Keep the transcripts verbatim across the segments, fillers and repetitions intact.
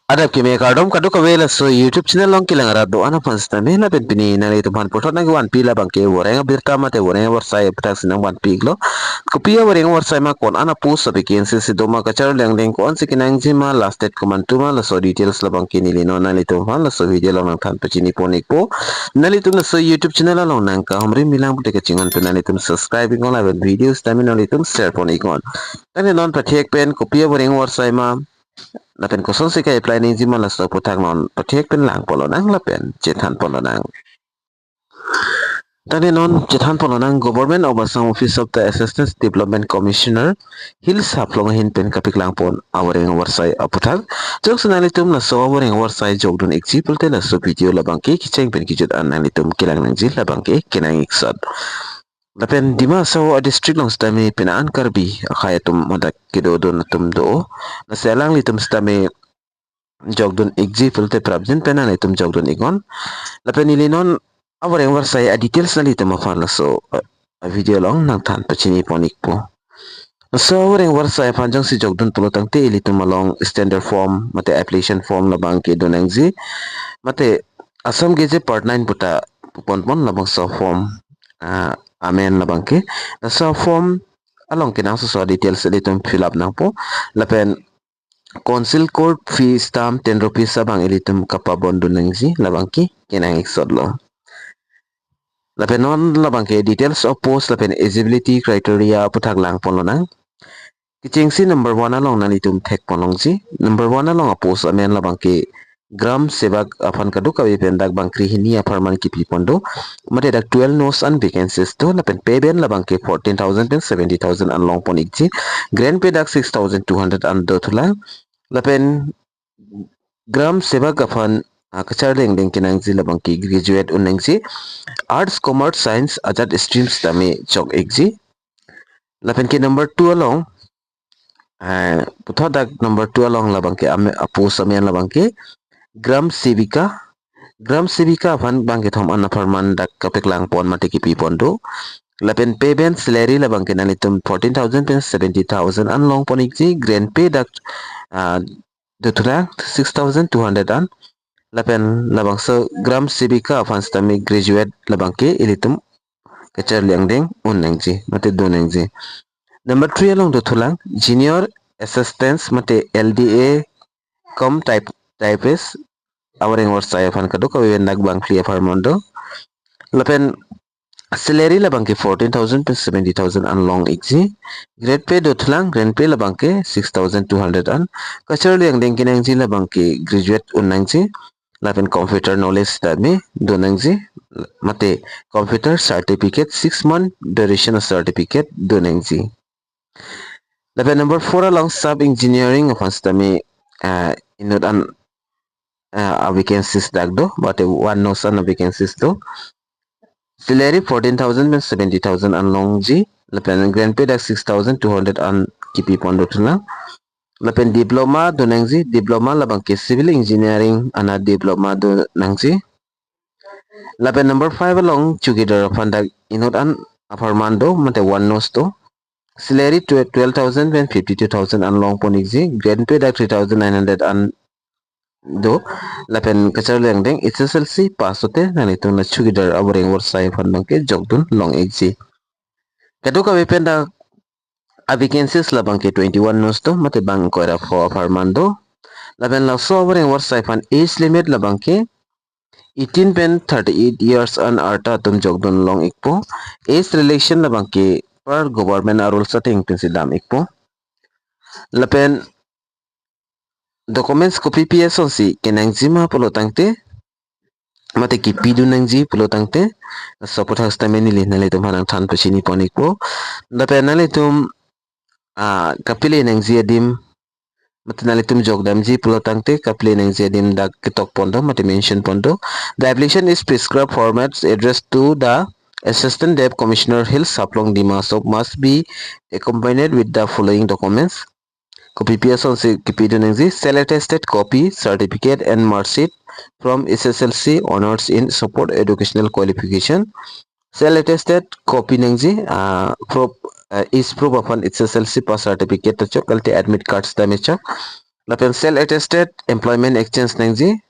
Adap keme kardom kadokave laso YouTube channel along kelang arat do-an aphan sitame lapen pini nanglitum aphan puthot nangvanpi labangke voreng abirta mate voreng avarsai aphuthak si nangvanpi iklo. Kopi avoreng avarsai ma, ko-an a-post, a-vacancy si doma, kacharli angdeng ko-ansi kenangji ma, last date komantu ma, laso details labangke neli non nanglitum aphan laso video along nangthan pachini pon ikpo. Nanglitum laso YouTube channel along nangkahumri milang pute kachinghon pen nanglitum subscribe iknon lapen video sitame nanglitum share pon iknon. Tangte non pathek pen kopi avoreng avarsai ma lapen kosonsi ka-apply nangji ma, laso aphuthak non pathek pen lang pon lonang lapen chethan pon lonang. Tangte non chethan pon lonang, Government of Assam Office of the Assistant Development Commissioner, Hills Haflong ahin pen kapeklang pon avoreng avarsai aphuthak. Chok si nanglitum laso avoreng avarsai jokdun ikji pulote laso video labangke kecheng pen kejut an nanglitum kelang nangji labangke kenang iksot. Lapen Dima Hasao a-district along sitame pini an Karbi akhei atum hadak kedodun atum do. Lasi alanglitum sitame jokdun ikji pulote prapjin pen nanglitum jokdun iknon. Lapen neli non avoreng avarsai a-details nanglitum aphan laso, eh, video along nangthan pachini pon ikpo. Laso avoreng avarsai aphan jongsi jokdun pulo tangte ilitum along standard form mate application form labangke do nangji. Mate Assam Gazette Part nine puta pupon pon labangso form, ah, amen labangke. Laso form along kenangsot aso details ilitum fill up nangpo. Lapen Council Court fee stamp ten rupees abang ilitum kapabon dun nangji labangke kenang iksot lo. Lapen non labangke details of post lapen eligibility criteria aphuthak lang pon lonang. Kechengsi number one along nanglitum thek pon longji. Number one along a-post amen labangke Gram Sevak aphan kadokave pen dak bangkre hini apharman kipi pon do. Mate dak twelve nos an vacancies do, lapen pay band labangke fourteen thousand pen seventy thousand an long pon ikji. Grade pay dak six thousand two hundred an dothulang. Lapen Gram Sevak aphan, ah, kacharli angdeng kenangji labangke graduate un nangji. Arts, Commerce, Science ajat streams tame chok ikji. Lapen ke number two along, ah, puthot dak number two along labangke ame-, a-post amen labangke Gram Sevika. Gram Sevika aphan bangkethom an apharman dak kapeklang pon mate kipi pon do. Lapen pay band salary labangke nanglitum fourteen thousand pen seventy thousand an long pon ikji. Grade pay dak, ah, dothulang six thousand two hundred an. Lapen labangso Gram Sevika aphan sitame graduate labangke ilitum kacharli angdeng un nangji mate do nangji. Number three along dothulang Junior Assistants mate L D A cum type, typist avoreng avarsai aphan kadokave pen dak bangkre apharman do. Lapen salary labangke fourteen thousand pen seventy thousand an long ikji. Grade pay dothulang, grade pay labangke six thousand two hundred an. Kacharli angdeng kenangji labangke graduate un nangji. Lapen computer knowledge tame do nangji. Mate computer certificate six month duration certificate do nangji. Lapen number four along sub engineering aphan sitame, ah, inut an, ah, a-vacancies dak do, mate one nos an a-vacancies do. Salary fourteen thousand pen seventy thousand an longji. Lapen grade pay dak six thousand two hundred an kipi pon dothulang. Lapen diploma do nangji, diploma labangke civil engineering ana diploma do nangji. Lapen number five along chowkidar aphan dak inut an apharman do, mate one nos do. Salary twe-, twelve thousand pen fifty-two thousand an long pon ikji, grade pay dak three thousand nine hundred an do. Lapen kacharli angdeng H S L C pass ote nanglitum la chowkidar avoreng avarsai aphan bangke jokdun long ikji. Kadokave pen dak a-vacancies labangke twenty-one nos do, mate bang ingkoi ra pho apharman do. Lapen laso avoreng avarsai aphan age limit labangke eighteen pen thirty-eight years an arta atum jokdun long ikpo. Age relaxation labangke per government a-rules ateng pensi dam ikpo. Lapen documents kopi pi asonsi kenangji ma pulo tangte mate kipidun nangji pulo tangte, laso aphuthak sitame neli nanglitum aphan nangthan pachini pon ikpo. Lapen nanglitum, ah, kapile nangji adim mate nanglitum jokdamji pulo tangte kapile nangji adim dak ketok pon do mate mention pon do. The application is prescribed format addressed to the Assistant Dev Commissioner Hills Haflong Dima Hasao must be accompanied with the following documents. Kopi pi asonsi kipidun nangji: self attested copy, certificate and mark sheet from H S L C honors in support educational qualification. Self attested copy nangji, ah, proof, ah, age proof aphan H S L C pass certificate ta chok, kalite admit card sitame chok. Lapen self attested employment exchange nangji.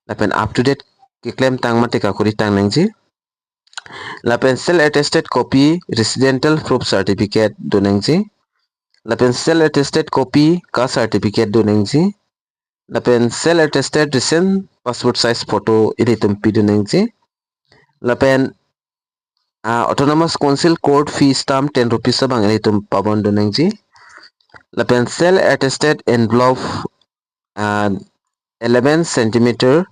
Lapen up to date keklem tang mate kakori tang nangji. Lapen self attested copy residential proof certificate do nangji. Lapen self attested copy caste certificate do nangji. Lapen self attested recent passport size photo ilitum pido nangji. Lapen ah, Autonomous Council Court fee stamp ten rupees abang ilitum pabon do nangji. Lapen self attested envelope ah, eleven centimeter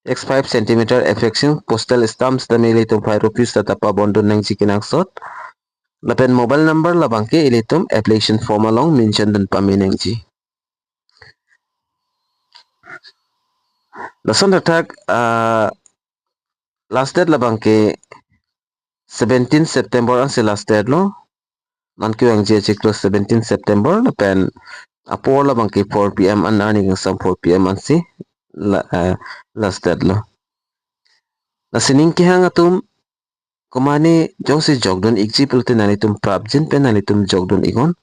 x five centimeter affixing postal stamp sitame ilitum five rupees ta pabon do nangji kenangsot. Lapen mobile number labangke ilitum application form along mention dun pame nangji. Lason thakthak ah, last date labangke seventeen September ansi last date lo. Non kevangji achiklo seventeen September lapen apor labangke four P M an arni kangsam four P M ansi la, ah, last date lo. Lasi ning kehang atum komane jongsi jokdun ikji pulote nanglitum prapjin pen nanglitum jokdun iknon.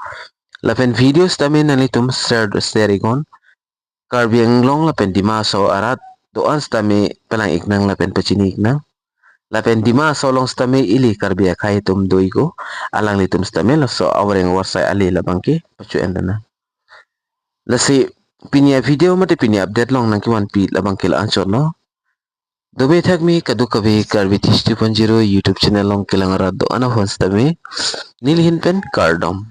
Lapen video sitame nanglitum share share iknon. Karbi Anglong lapen Dima Hasao arat do-an sitame pelang iknang lapen pachini iknang. Lapen Dima Hasao along sitame ili Karbi akhei atum do iko, alanglitum sitame laso avareng avarsai ale labangke pacho-en dana. Lasi pini avideo mate pini update along nangkevanpi labangke la-anchot lo. Dome thakmi kadokave Karbi Three Sixty One Zero YouTube channel along kelang arat do-an aphan sitame neli ahin pen kardom.